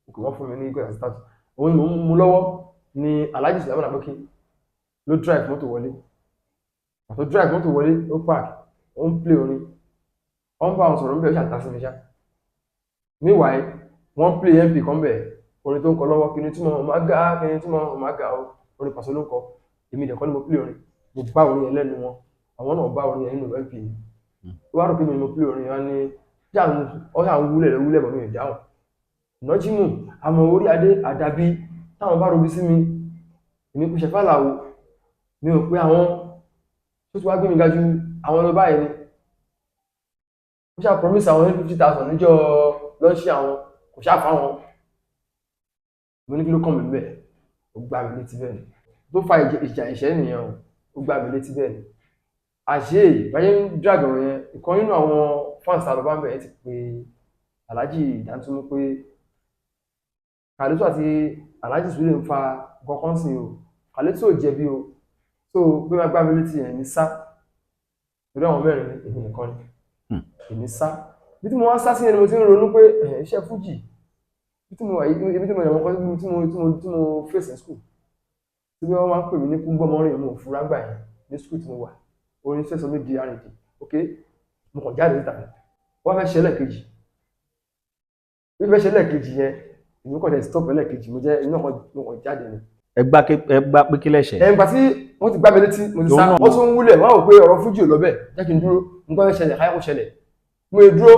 Ok, wọ́n fún mi ní yogurt àti stout. Òun ni mò ń mu lọ́wọ́ ni Alhaji Sulaiman Aboki ló drive mọ́tò wọlé. Àtó drive mọ́tò wọlé, ó park, ó ń play orin, wọ́n bá wọn sọ̀rọ̀ níbẹ̀, ó ṣàǹtà sí mi ṣá. Meanwhile, wọ́n play mp kan bẹ̀, orin tó ń kọ lọ́wọ́, kí ni túmọ̀ máa ga, kí ni túmọ̀ máa ga o, orin Pàṣọ ló ń kọ. Èmi dẹ̀ kọ́ ni mo play orin, mo bá orin yẹn lẹ́nu wọn, àwọn náà bá orin yẹn nínú mp ni. Ó wá rò pé mi ni mo play orin yẹn, wá ní ọ ṣà ń wúlẹ̀ wúlẹ̀ bọ̀, mi ò dáhùn. Nọ́jímù àmọ́ orí adé àdàbí táwọn bá robi sí mi, èmi kò ṣẹ̀fà làwọ̀, mi ò pé àwọn tó ti wá gbé mi ga ju àwọn lọ báyìí ni. Ó ṣáà promise àwọn ní 50,000 níjọ́ launch, àwọn kò ṣáà fáwọn. Mo ní kí ló kàn mí bẹ́ẹ̀? Ó gbá mi létí bẹ́ẹ̀ ni. Tó fa ìjà ìṣẹ́ nìyẹn o. Ó gbá mi létí bẹ́ẹ̀ ni. Àṣé báyé ń drag ọ̀rọ̀ yẹn, ìkan nínú àwọn fans àlọ́ bá ń bẹ̀ yẹn ti pe Alhaji Dantumu pé Kàlítù àti Alhaji Sule ń fa nǹkan sí o, Kàlítù ò jẹ̀bi o. So pé máa gbá mi létí yẹn ní sá, torí àwọn mẹ́rin, èmi nìkan ni. Èmi sá. Bí tí mo wá sá sí yẹn ni mo ti ń ronú pé iṣẹ́ fújì bí tí mo wà yìí, ibi tí mo yàn wọ́n kọ́, tí mo face in school, tí wọ́n máa ń pè mí ní kúngbọ́mọrin, mo ò fura gbà yẹn ní school tí mo wà. Orin fẹ́ sọ mí di arìndì. Ok, mo kàn jáde níta, wọ́n fẹ́ ṣe ẹlẹ́ẹ̀kejì. Bí fẹ́ ṣe ẹlẹ́ẹ̀kejì yẹn, èmi kàn tẹ̀ stop ẹlẹ́ẹ̀kejì, mo jẹ́ èmi náà mo kàn jáde ni. Ẹ gbá pé kí lẹ̀ṣẹ̀. Ẹ̀ ǹgbà tí wọ́n ti gbá mi létí, mo ti sá. Lòun náà. Wọ́n tún ń wúlẹ̀, wọ́n rò pé ọ̀rọ̀ fújì ò lọ bẹ́ẹ̀, jẹ́ kí n dúró, nǹkan fẹ́ ṣẹlẹ̀, káyọ̀ kó ṣẹlẹ̀. Mo lè dúró,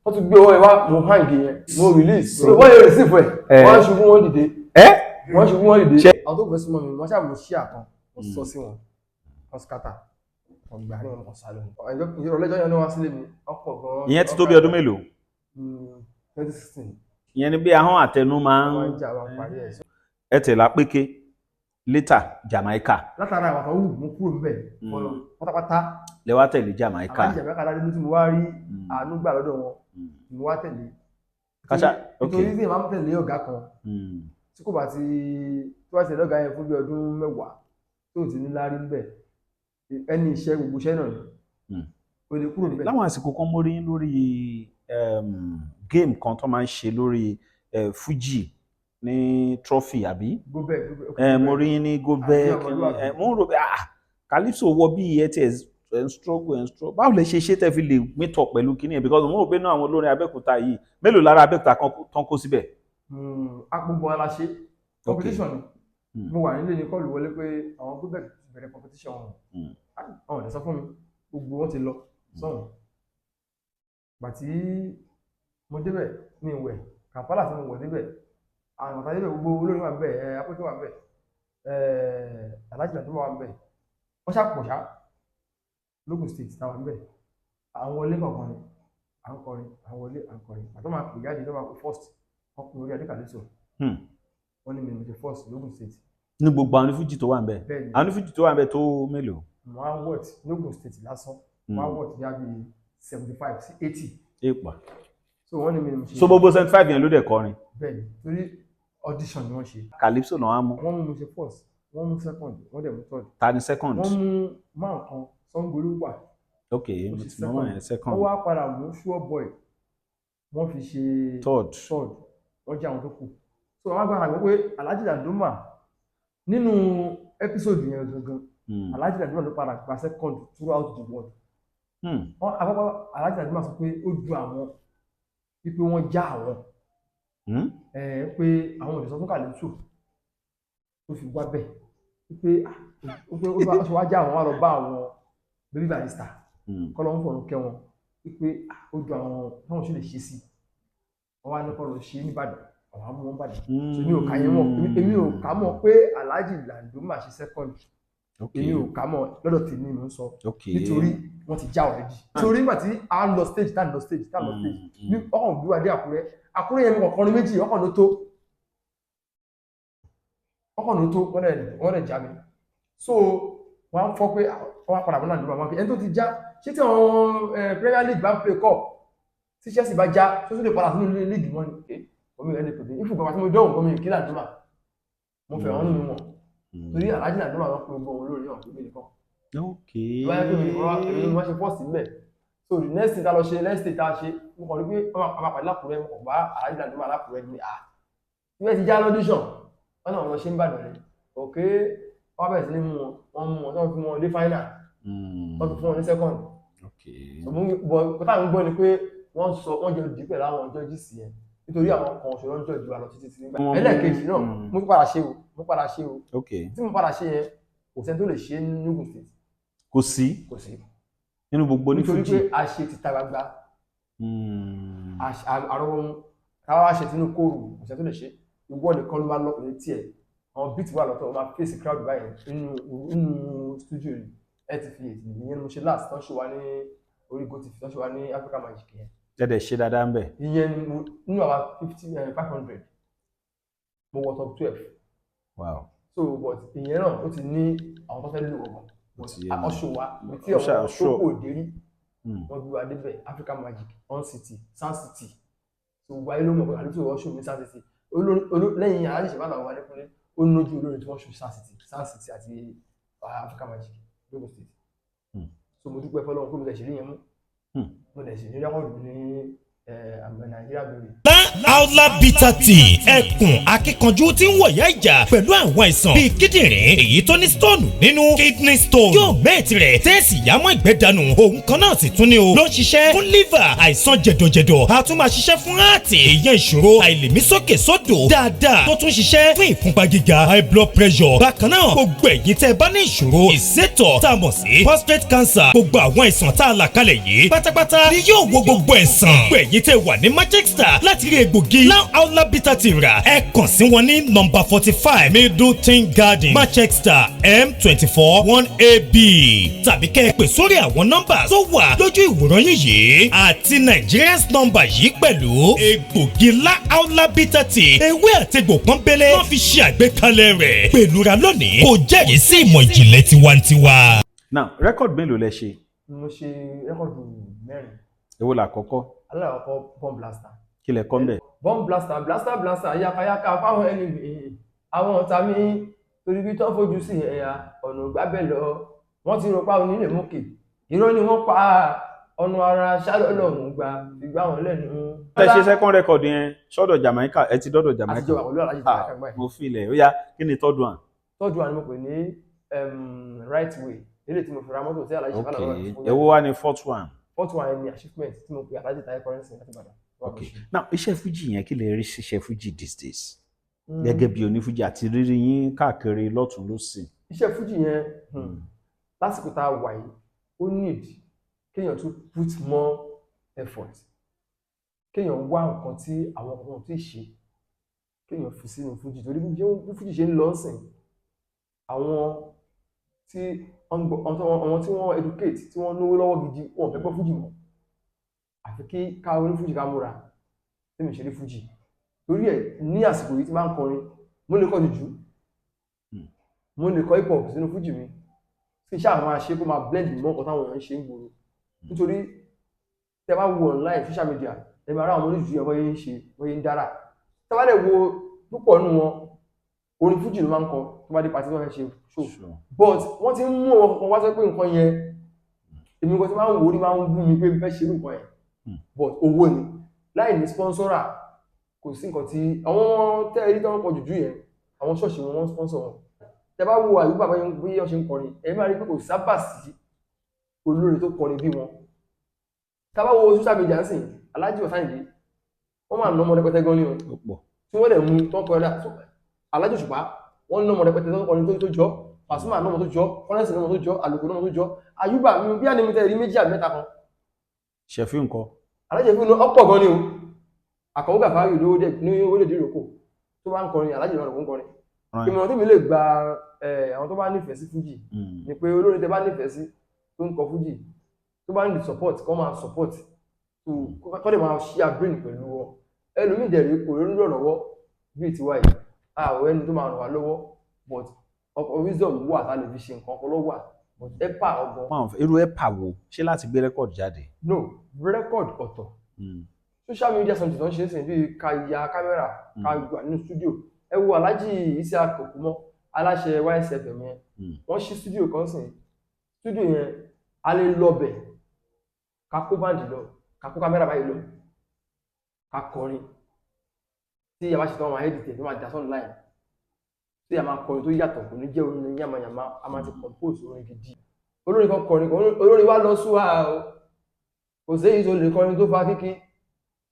wọ́n tún gbé owó yẹn wá, mo hang yẹn, mo release. Wọ́n yẹ receive ẹ̀. Wọ́n ṣubú, wọ́n dìde. Ẹ Wọ́n ṣubú, wọ́n dìde. Àwọn tó fẹ́ súnmọ́ mi, wọ́n ṣáà mú ṣíà kan, wọ́n sọ sí wọn, wọ́n scatter, wọ́n gbà ní wọn, kàn sá lónìí. Ìrọ̀lẹ́jọ́ yẹn ló wá sílé mi, wọ́n pọ̀ gan-an. Ìyẹn ti tó bí ọdún mélòó? 2016. Ìyẹn ni bí ahọ́n àtẹnu máa Wọ́n ń ń jà, wọ́n parí ẹ̀. Ẹ tẹ̀lé Àpéké, later Jamaica. Látara àwọn àtàwọn wù mú kúrò níbẹ̀ fọlọ pátápátá. Lẹ wá tẹ̀lé Jamaica. Àwọn Jamaica dájú tí mo wá rí àánú gbà lọ́dọ̀ wọn ni mo wá tẹ̀lé. Kásá, ok. Nítorí tí ìmáà ń tẹ̀lé ọ̀gá kan, tí kò bá ti tó bá ti tẹ̀lé ọ̀gá yẹn fún bí ọdún 10 tó ti ní láárí níbẹ̀, ẹni iṣẹ́ gbogbo iṣẹ́ náà ni o lè kúrò níbẹ̀. Láwọn àsìkò kan, mo rí yín lórí game kan tó máa ń ṣe lórí Fuji ní trophy, àbí? Go back, go back. Mo rí yín ní Gobec. Àbí ọmọlúwàbí. Mo ń rò pé, ah, Calypso wọ bí ẹ ti ẹ ń struggle, ẹ ń struggle. Báwo lẹ ṣe ṣe tẹ́ fi lè meet up pẹ̀lú kíní ẹ? Because mo rò pé náà àwọn olórin Abẹ́òkúta yìí, mélòó lára Abẹ́òkúta kan tán kó síbẹ̀? Gbogbo wa la ṣe competition ni. Mo wà nílé ní call wọlé pé àwọn Gobec ti bẹ̀rẹ̀ competition wọn. Àwọn ò lè sọ fún mi, gbogbo wọn ti lọ sọ́hùn. Gbà tí mo débẹ̀ ní ìwẹ̀ Kampala tí mo wọ̀ débẹ̀, àwọn ọ̀tá débẹ̀, gbogbo olórin wà níbẹ̀, ẹ apẹ́kẹ́ wà níbẹ̀, ẹ Alhaji Lantuma wà níbẹ̀, wọ́n ṣàpọ̀ ṣá lógùn State táwọn níbẹ̀. Àwọn wọlé kọ̀ọ̀kan ni à ń kọrin, àwọn wọlé, à ń kọrin. Àtọ́ máa pè jáde tó máa kó first, wọ́n pè orí adé Calypso. Wọ́n ní mi mo ṣe first lógùn State. Ní gbogbo àwọn onífújì tó wà ń bẹ̀? Bẹ́ẹ̀ ni. Àwọn onífújì tó wà ń bẹ̀ tó mélòó? Mo á wọ̀t lógùn State lásán, mo á wọ̀t bí i 75 sí 80. Èèpà! So wọ́n ní mi mo ṣe. So gbogbo 75 yẹn ló dẹ̀ kọrin? Bẹ́ẹ̀ ni, torí audition ni wọ́n ṣe. Calypso náà á mú. Wọ́n mú mi ṣe first, wọ́n mú second, wọ́n dẹ̀ mú third. Ta ni second? Wọ́n mú máa kan Sangolú wà. Ok, ó mo ṣe ti mọ yẹn, second. Wọ́n wá padà mú Sure Boy, wọ́n fi ṣe Third. Third. Wọ́n jẹ́ àwọn tó kù. So wọ́n wá gbàgbọ́ pé Alhaji Dandoma nínú episode yẹn gangan, Alhaji Dandoma ló padà gba second throughout the world. Wọ́n àkọ́kọ́, Alhaji Dandoma sọ pé ó ju àwọn wípé wọ́n já àwọn, pé àwọn òdì sọ fún Calypso tó fi wá bẹ́ẹ̀ wípé, ah, wípé ó ṣe wá já àwọn, wá lọ bá àwọn Baby Barrister, kọ́ ló ń fọ̀rùn kẹ́ wọn, wípé, ah, ó ju àwọn, táwọn sì lè ṣe sí wọ́n wá ní kọ́ lọ ṣe nìbàdàn, àwọn amú wọn bàdàn. So èmi ò kà yẹn mọ̀, èmi ò kà mọ̀ pé Alhaji Dandoma ṣe second. Èmi ò kà mọ̀ lọ́dọ̀ tèmi, mò ń sọ, nítorí wọ́n ti já already, torí nígbà tí a ń lọ stage, tá ń lọ stage, tá ń lọ stage ní ọkàn gbé wa dé Àkúrẹ́. Àkúrẹ́ yẹn, mo kàn kọrin méjì, ọkàn ló tó, ọkàn ló tó. Wọ́n dẹ̀ já mi. So wọ́n á fọ́ pé wọ́n á padà bọ́ náà nígbà wọn pé ẹni tó ti já, ṣé tí àwọn Premier League bá ń play cup, tí Chelsea bá já, tó tún lè padà sínú league wọn ni? Omi rẹ̀ lè pèpè ìfúnpá tí mo dọ́hùn gómìnà kí Dandoma mo fẹ́ wọn nínú wọn, torí Alhaji Dandoma wọn pe gbogbo wọn lórí náà, pé mi nìkan ìwáyé pé mi nìkan wá, èmi ni wọ́n ṣe first níbẹ̀. So the next thing tá lọ ṣe, next thing tá a ṣe, mo kàn rí pé wọ́n máa pàdé lákùrẹ́. Mo kàn bá Alhaji Dandoma lákùrẹ́ ni, ah, ìwé ti já lọ́díṣàn wọn náà, wọ́n ṣe ń bàdàn ni. Ok, wọ́n bẹ̀rẹ̀ sí ní mú wọn, wọ́n mú wọn, tí wọ́n fi wọn dé final, wọ́n fi fún wọn ní second. So mo bọ̀ kó táwọn gbọ́ ni pé wọ́n sọ wọ́n jọ dì pẹ̀lú àwọn judges yẹn, nítorí àwọn kan ṣòro ń judge wa lọ títí tí nígbà ẹlẹ́ẹ̀kejì náà. Mo padà ṣe o, mo padà ṣe o. Tí mo padà ṣe yẹn, kò sẹ́ni tó lè ṣe ní Ogun State. Kò sí? Kò sí. Nínú gbogbo ní Nítorí fújì? pé a ṣe títa gbangba, àrọ́wọ́ mú káwá wá ṣe tinú kóòrù, kò sẹ́ni tó lè ṣe. Ìwọ nìkan ló máa lọ pẹ̀lú tiẹ̀, àwọn beat wà lọ́tọ̀, ó máa face crowd báyìí nínú studio yìí. LTV ìyẹn ni mo ṣe last tán ṣe wá ní orí GOtv, tán ṣe wá ní Africa Magic yẹn. Ẹ dẹ̀ ṣe dáadáa ń bẹ̀? Ìyẹn ni mo nínú àwa 50, 500, mo wọ top 12. So but ìyẹn náà, ó ti ní àwọn tó fẹ́ lò ọgbọ̀n, Ó ti yé mi. ọ̀ṣọ́ wa ibi tí Ó àwọn tó kò dé rí, wọ́n gbé wa débẹ̀, Africa Magic on City, Sound City. So gbogbo ayé ló mọ̀ pé àdúgbò wọ́n ṣò ní Sound City. Lẹ́yìn Alhaji Ṣẹ̀fà làwọn Adékúnlé, ó nójú olórin tí wọ́n ṣò Sound City, Sound City àti Africa Magic lógùn State. So mo dúpẹ́ fọlọ́run pé mo lè ṣe rí yẹn mú. Mo lè ṣe ní record ní àgbẹ̀ Nàìjíríà lórí. Aula Bitter Tea, ẹkùn akíkanjú tí ń wọ̀yá ìjà pẹ̀lú àwọn àìsàn bíi kíndìnrín, èyí tó ní stone nínú, kidney stone, yóò mẹ́ẹ̀tì rẹ̀ tẹ́ẹ̀sì yámọ́ ìgbẹ́ dànù. Òun kan náà sì tún ní o ló ń ṣiṣẹ́ fún liver, àìsàn jẹ̀dọ̀jẹ̀dọ̀, a tún máa ṣiṣẹ́ fún heart, ìyẹn ìṣòro àìlèmísókè sódò dáadáa, tó tún ṣiṣẹ́ fún ìfúnpá gíga, high blood pressure. Bákan náà, gbogbo ẹ̀yin tẹ́ ẹ bá ní ìṣòro ìsétọ̀ tá a mọ̀ sí prostate cancer, gbogbo àwọn àìsàn tá a là kalẹ̀ yìí pátápátá ni yóò wo gbogbo ẹ̀sán. Gbogbo ẹ̀yin tẹ́ wà ní Manchester láti rí egbògi Now Aula Bitter Tea rà, ẹ kàn sí wọn ní nọ́mbà 45 Middleton Garden, Manchester, M24 1AB, tàbí kẹ́ ẹ pè sórí àwọn nọ́mbà tó wà lójú ìwòran yín yìí àti Nigerians nọ́mbà yìí pẹ̀lú. Egbògi La Aula Bitter Tea, ewé àtegbò pọ́nbélé wọ́n fi ṣe àgbékalẹ̀ rẹ̀ pẹ̀lú ra lónìí, kò jẹ́rìí sí ìmọ̀ ìjìnlẹ̀ tiwantiwa. Now, record mélòó lẹ ṣe? Mo ṣe record mẹ́rin. Èwo làkọ́kọ́? Alákọ̀ọ́kọ́, Bomb Blaster. Kí lẹ kọ́ ń bẹ̀? Bomb Blaster, blaster blaster, yakayaka fáwọn enemy, àwọn ọ̀tá mi, torí bí tó fojú sí ẹ̀yà ọ̀nà ògbábẹ́ lọ, wọ́n ti rò pa onílé mókè, irọ́ ni wọ́n pa. Ọ̀nà ara ṣálọ́lọ́hún gba ìgbà wọn lẹ́nu. Ẹ ṣe second record yẹn sọ́dọ̀ Jamaica, ẹ ti dọ́dọ̀ Jamaica. Àtijọ́ wà pẹ̀lú Alhaji Ah, Jamaica gbà yẹn. mo fi ilẹ̀ ó yá, kí ni third one? Third one ni mo pè ní Right Way, eléyìí tí mo fi ra mọ́tò tí Alhaji Ok, Ṣẹ̀fà Àlàó. èwo wá ni fourth one? Fourth one ni Achievement tí mo pè Alhaji Taye Currency láti Ìbàdàn. Ok, now iṣẹ́ fújì yẹn, kí lè rí ṣiṣẹ́ fújì these days gẹ́gẹ́ bí onífújì àti rírí yín káàkiri lọ́tún lọ́sì? Iṣẹ́ fújì yẹn, lásìkò tá a wà yìí, ó need kéèyàn tún put more effort, kéèyàn wá nǹkan tí àwọn kan tí ì ṣe, kéèyàn fi sínú fújì, torí bí fújì ṣe ń lọ sìn, àwọn tí wọ́n educate, tí wọ́n náwó lọ́wọ́ gidi, wọn ò fẹ́ gbọ́ fújì mọ́, àfi kí ká oní fújì ká múra. Tí mi ṣe rí fújì torí ẹ̀ ní àsìkò yìí, tí máa ń kọrin, mo lè kọ jùjú, mo lè kọ hip hop sínú fújì mi, kí iṣẹ́ máa ṣe kó máa blend mọ́ nǹkan táwọn èèyàn ń ṣe ń gbòòrò, nítorí tẹ bá wo online social media, ẹ máa rá àwọn oníjù yẹn, bọ́ yẹn ń ṣe, bọ́ yẹn ń dára. Tẹ bá dẹ̀ wo púpọ̀ nínú wọn, orin fújì ló máa ń kọ tó bá dé party tí wọ́n fẹ́ ṣe show, but wọ́n ti ń mú àwọn kankan wá sọ pé nǹkan yẹn, èmi kan tí máa ń wò ó ní máa ń wú mi pé mo fẹ́ ṣe irú nǹkan yẹn, but owó ni. Láì ní sponsor kò sí nǹkan tí àwọn tẹ́ ẹ rí tí wọ́n kọ jùjú yẹn, àwọn ṣọ́ọ̀ṣì wọn, wọ́n sponsor wọn. Tẹ́ bá wo àyùbá bá bí wọ́n ṣe ń kọrin, ẹ máa rí pé kò sábà sí olórin tó kọrin bí wọn. Tá bá wo social media ń sìn, Alhaji Ọ̀sáyìndé, wọ́n máa ná ọmọ rẹpẹtẹ gan ni o, Ó pọ̀. tí wọ́n dẹ̀ mú tó ń kọrin dá. Alhaji Òṣùpá, wọ́n ná ọmọ rẹpẹtẹ tó ń kọrin tó jọ. Pasuma ná ọmọ tó jọ, Currency ná ọmọ tó jọ, Àlùkò ná ọmọ tó jọ. Àyùbá mi bí àní mi tẹ́ rí méjì àbí mẹ́ta kan. Ṣẹ̀fí nǹkan? Alhaji fún mi ọ̀pọ̀ gan ni o. Àkànwó Gàfárì lówó dẹ̀ ní orílẹ̀-èdè ìrókò tó bá ń kọrin, Alhaji náà ló ń kọrin. Ìmọ̀ràn tí mi lè gba àwọn tó bá nífẹ̀ẹ́ sí fújì ni pé olórin tẹ bá nífẹ̀ẹ́ sí tó ń kọ fújì, tó bá ní support, kọ́ máa support, kọ́ dẹ̀ máa share brain pẹ̀lú wọn. Ẹlòmíì dẹ̀ rí kò lórí lọ́wọ́ bíi tiwa yìí, àwọn ẹni tó máa ràn wá lọ́wọ́, but ọkọ̀ wisdom wà tá a lè fi ṣe nǹkan, ọpọlọ wà, but ẹ̀pà ọgbọ́n. Wọn irú ẹ̀pà wo ṣé láti gbé record jáde? No, record ọ̀tọ̀. Social media something tó ń ṣe é sìn, bíi ká ya kámẹ́rà, ká wà nínú studio. Ẹ wo Alhaji Isiaq Okumọ, aláṣẹ YSFM yẹn, wọ́n ṣí studio kan sìn. Studio yẹn, a lè lọ bẹ̀, ká kó band lọ, ká kó kámẹ́rà báyìí lọ, ká kọrin. Tí a bá ṣe tán, wọn máa edit ẹ̀, tó máa dà online, tí a máa kọrin tó yàtọ̀, kò ní jẹ́ orin yamayama. A máa ti compose orin gidi. Olórin kan kọrin kan, olórin wa lọ súwà o, kò séyìí tó lè kọrin tó fa kíkí,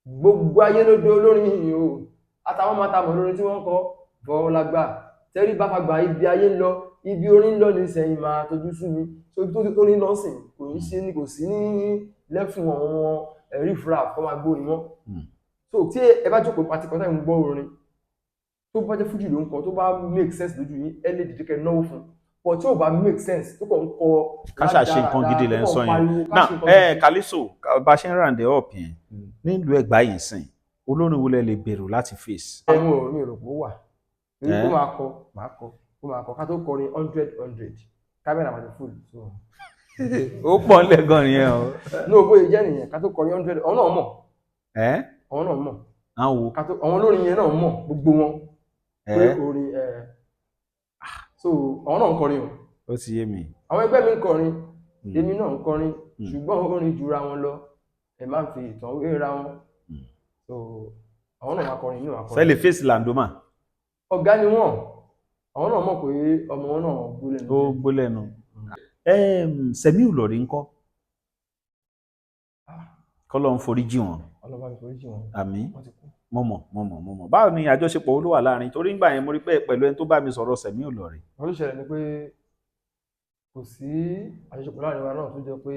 gbogbo ayé ló dé olórin yìí o, àtàwọn máa ta mọ̀ lórin tí wọ́n ń kọ fọwọ́lágbà tẹ́rí bá fagbà. Ibi ayé ń lọ, ibi orin ń lọ ní sẹ́yìn máa tójú sú mi. So ibi tó ní lọ sìn, kò ní ṣe ní kò sí ní lẹ́fún àwọn ẹ̀rí fúra kọ́ máa gbórin mọ́. So tí ẹ bá jókòó party kan táyà ń gbọ́ orin, tó bá jẹ́ fújì ló ń kọ, tó bá make sense lójú yín, ẹ lè dìde kẹ́ náwó fún un, but tí ò bá make sense, tó kàn ń kọ Ká ṣáà ṣe nǹkan gidi lẹ́ ń sọ yẹn náà. Ẹ Calypso, bá a ṣe ń round up yẹn, nílùú Ẹ̀gbá yìí sìn, olórin wo lẹ lè gbèrò láti face? Àwọn ọ̀rọ̀ mi rò pé ó wà torí kó máa kọ, máa kọ, kó máa kọ, ká tó kọrin 100 100, kámẹ́rà máa ti full, so. Ó pọ̀ ńlẹ̀ gan nìyẹn o. Ní o bóyá jẹ́ nìyẹn, ká tó kọrin 100, àwọn náà mọ̀. Ẹ Àwọn náà mọ̀. Àwọn wo? Ká tó àwọn olórin yẹn náà mọ̀, gbogbo wọn, pé orin ẹ, so àwọn náà ń kọrin o. Ó ti yé mi. Àwọn ẹgbẹ́ mi ń kọrin, èmi náà ń kọrin, ṣùgbọ́n orin jura wọn lọ, ẹ má fi ìtàn wéra wọn. So àwọn náà máa kọrin, èmi náà máa kọrin. Sẹ́lẹ̀ face Landoma? Ọ̀gá ni wọ́n. Àwọn náà mọ̀ pé ọmọ wọn náà gbólẹ̀. Ó gbó lẹ́nu. Sẹ̀míù Lọ̀rí ńkọ́? Kọ́lọ́ ń forí jì wọ́n. Ọlọ́ba mi forí jì wọ́n. Àmín. Wọ́n ti kú. Mo mọ̀, mo mọ̀, mo mọ̀. Báwo ni àjọṣepọ̀ olówà láàrin? Torí ńgbà yẹn mo rí pé pẹ̀lú ẹni tó bá mi sọ̀rọ̀ Sẹ̀míù Lọ̀rí. Wọ́n ló ṣẹlẹ̀ ni pé kò sí àjọṣepọ̀ láàrin wa náà tó jẹ́ pé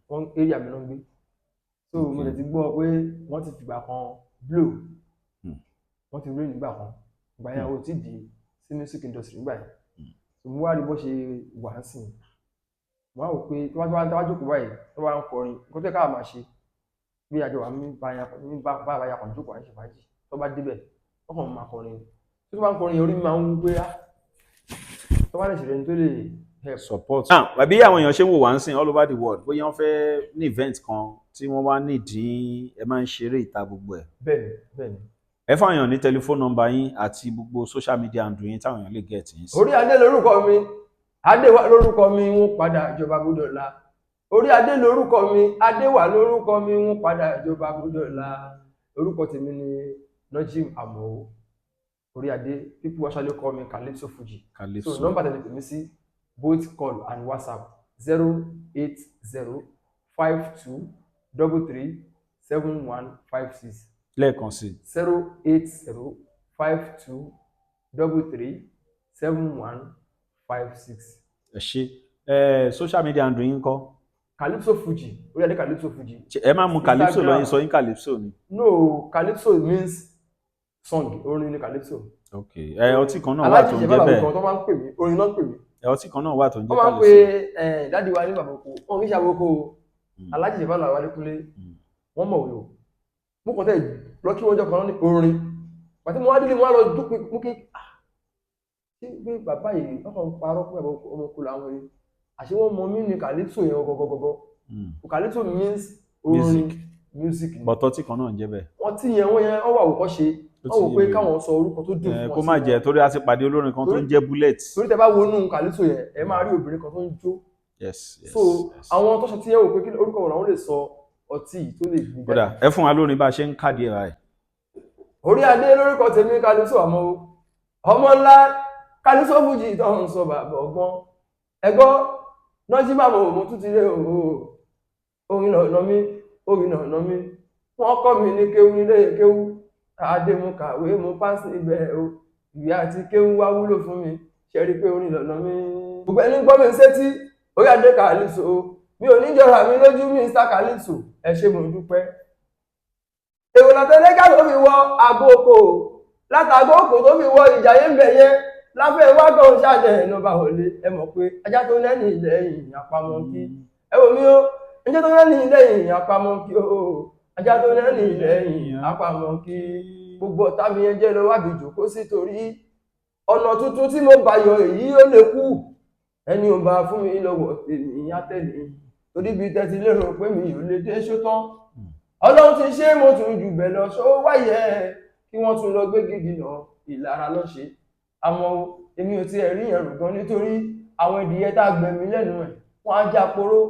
wọ́n area mi ló ń gbé, so mo lè ti gbọ́ pé wọ́n ti fìgbà kan blow, wọ́n ti rí nígbà kan, ìgbà yẹn àwọn ò tí di sí music industry nígbà yẹn. So mo wá rí bó ṣe wà á sìn, mo wá wò pé tó bá jókòó báyìí, tó bá ń kọrin, nǹkan tó yẹ káà máa ṣe bí àjọ wà ní bá ya ní bá bá ya kàn jókòó, à ń ṣe fàájì, tó bá débẹ̀, wọ́n kàn máa kọrin. Tó bá ń kọrin yẹn, orí mi máa ń wú pé ah, tó bá lè ṣèlérí tó lè help. Support. Now, àbí àwọn èèyàn ṣe ń wò wá ń sìn all over the world, bóyá wọ́n fẹ́ ní event kan tí wọ́n wá nídìí, ẹ máa ń ṣeré ìta gbogbo ẹ̀? Bẹ́ẹ̀ni. Ẹ fáwọn èèyàn ní telephone number yín àti gbogbo social media handle yín táwọn èèyàn lè get yín sí. Orí adé lórúkọ mi, adé wa lórúkọ mi, ń padà ìjọba gbọ́dọ̀ la. Orí adé lórúkọ mi, adé wà lórúkọ mi, ń padà ìjọba gbọdọ̀la. Orúkọ tèmi ni Nojim Amao Orí Adé. People actually call me Calypso Fuji. So Calypso. Nọ́mbà tẹ̀lé pè mí sí, both call and WhatsApp, 08052337156. Lẹ́ẹ̀kan sí i. 08052337156. Ẹ ṣe. Ẹ social media handle yín kọ́? Calypso Fuji, Orí Adé Calypso Fuji. Ṣé ẹ máa mú Calypso Instagram. lọ́yìn sọ yín Calypso ni? No, Calypso means song, orin ni Calypso. Ok, ẹ ọtí kan náà wà tó Aláàjì ń jẹ́ Ìjẹ̀bá bẹ́ẹ̀. kan tó máa ń pè mí, orin náà ń pè mí. Ẹ ọtí kan náà wà tó ń Wọ́n jẹ́ máa ń pe Calypso. Daddy wa ní bàbá oko, wọn kì í ṣe àbókò o. Aláàjì Ìjẹ̀bá làwọn Adékúnlé, wọ́n mọ̀wé o. Mo kàn tẹ̀ lọ kí wọ́n jọ kan ní orin pàtí mo wá délé, mo wá lọ dúpẹ́ mú kí ah, ṣé pé bàbá yìí wọ́n kàn ń parọ́ pé bàbá ọmọ oko làwọn ni, àṣé wọ́n mọ mí ní Calypso yẹn gọgọgọgọ. Calypso means orin. Music. Music ni. But ọtí kan náà ń jẹ́ bẹ́ẹ̀. Wọ́n tí yẹn, wọ́n yẹn wọ́n wà wòkọ́ ṣe. Ó Wọ́n wò ti pé yé mi. káwọn sọ orúkọ tó dùn Ẹ fún kó ọtí má wọn. jẹ́ torí a ti pàdé olórin kan tó ń jẹ́ Bullet. Torí tẹ bá wọnú Calypso yẹn, ẹ máa rí obìnrin kan tó ń jó. Yes. So àwọn tó ṣe tí yẹn wò pé kí orúkọ wọn làwọn lè sọ ọtí yìí tó lè gbé Kódà jáde. ẹ fún wa lórin bá a ṣe ń kádìí ẹ báyìí. Orí adé lórúkọ tèmi, Calypso, àmọ́ o ọmọ ńlá Calypso Fuji tó ń sọ bàbá ọgbọ́n ẹgbọ́ nọ́jí bàbá òun tún ti lé o. Orin lọ̀nà mi, orin lọ̀nà mi, wọ́n kọ́ mi ní kéwú nílé kéwú adé, mo kàwé, mo pàṣẹ ibẹ̀ o. Ìwé àti kéwú wá wúlò fún mi, ṣe rí i pé orin lọ̀nà mi. Gbogbo ẹni gbọ́ mi sétí, orí adé Calypso, mi ò ní jọra mi lójú. Mr Calypso, ẹ ṣé, mo dúpẹ́. Èrò làtẹlẹgà ló fi wọ àgókò, látàgókò tó fi wọ ìjàyè ń bẹ yẹn láfẹ́ wágàn ṣáàjẹ ló bá wọlé. Ẹ mọ̀ pé ajá tó lẹ́nu lẹ́yìn àpamọ́ kí ẹ wò mí ó, ajá tó lẹ́nu lẹ́yìn àpamọ́ kí ó, ajá tó lẹ́nu lẹ́yìn àpamọ́ kí. Gbogbo ọ̀tá mi yẹn jẹ́ lọ wábi jòkó sí, torí ọ̀nà tuntun tí mo bá yọ èyí ó lè kú. Ẹni ò bá fún mi lọ́wọ́ tèmi á tẹ̀lé, torí bí tẹ́tí lérò pé mi ò lè dé ṣótán, Ọlọ́run ti ṣe é, mo tún jù bẹ́ẹ̀ lọ. Ṣó wáyé kí wọ́n tún lọ gbé gidi náà, ìlara ló ṣe. Àmọ́ o, èmi ò tiẹ̀ rí yẹn rò gan, nítorí àwọn ìdíyẹ tá a gbẹ̀mí lẹ́nu ẹ̀, wọ́n á já poró.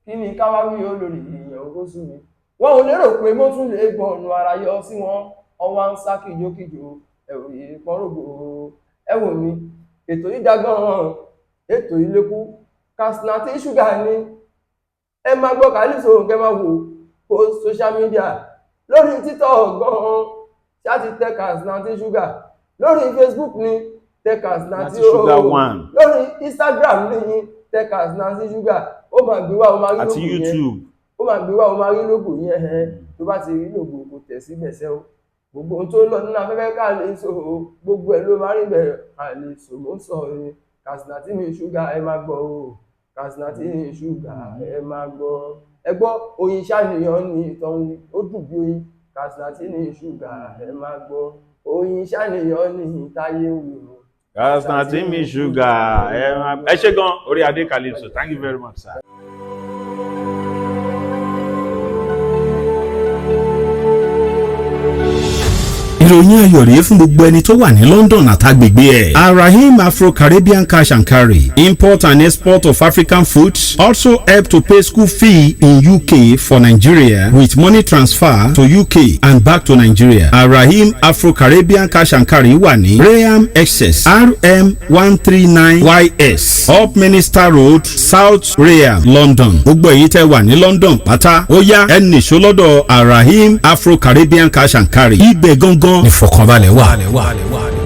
Kí ni káwá wí olórí ìyẹn owó sú mi? Wọn ò lérò pé mo tún lè gbọ́ ọ̀nà ara yọ sí wọn. Ọwọ́ à ń sá kíjokíjo, ẹ̀rù yìí pọ́nrògbò. Ẹ wò mí, ètò yìí dágbọ́n, ètò yìí lékú, Katsina tí ṣúgà ni. Ẹ máa gbọ́ Calypso, kẹ́ máa wò kó social media lórí TikTok gan-an, ṣáà ti tẹ Katsina tí ṣúgà lórí Facebook ni, tẹ Katsina tí Nati Sugar One. Lórí Instagram ní tẹ Katsina tí ṣúgà, ó máa gbé wá, ó máa rí Àti logo yẹn. YouTube. Ó máa gbé wá, ó máa rí logo yẹn. Ẹ tó bá ti rí logo, kò tẹ̀ síbẹ̀ sẹ́ o. Gbogbo ohun tó ń lọ nínú afẹ́fẹ́ Calypso, gbogbo ẹ̀ ló máa rí bẹ̀rẹ̀. Calypso ló ń sọ ni, Katsina tí mi ṣúgà, ẹ máa gbọ́ o. Katsina tí mi ṣúgà, ẹ máa gbọ́. Ẹ gbọ́ oyin ṣàníyàn ní ìtàn, ó dùn bí oyin. Katsina tí mi ṣúgà, ẹ máa gbọ́, oyin ṣàníyàn ní ìtayé wù o. Katsina tí mi ṣúgà, ẹ máa ẹ ṣé gan, Orí Adé Calypso, thank you very much, sir. Ìròyìn ayọ̀ rèé fún gbogbo ẹni tó wà ní London àtàgbègbè ẹ̀. Arahim Afro-Caribbean Cash and Carry, import and export of African foods, also help to pay school fee in UK for Nigeria with money transfer to UK and back to Nigeria. Arahim Afro-Caribbean Cash and Carry wà ní Rainham, Essex, RM 139 YS, Upminster Road, South Rainham, London. Gbogbo èyí tẹ́ wà ní London pátá, ó yá, ẹ nìṣó lọ́dọ̀ Arahim Afro-Caribbean Cash and Carry. Ibẹ̀ gangan ìfọ̀kànbalẹ̀ wà.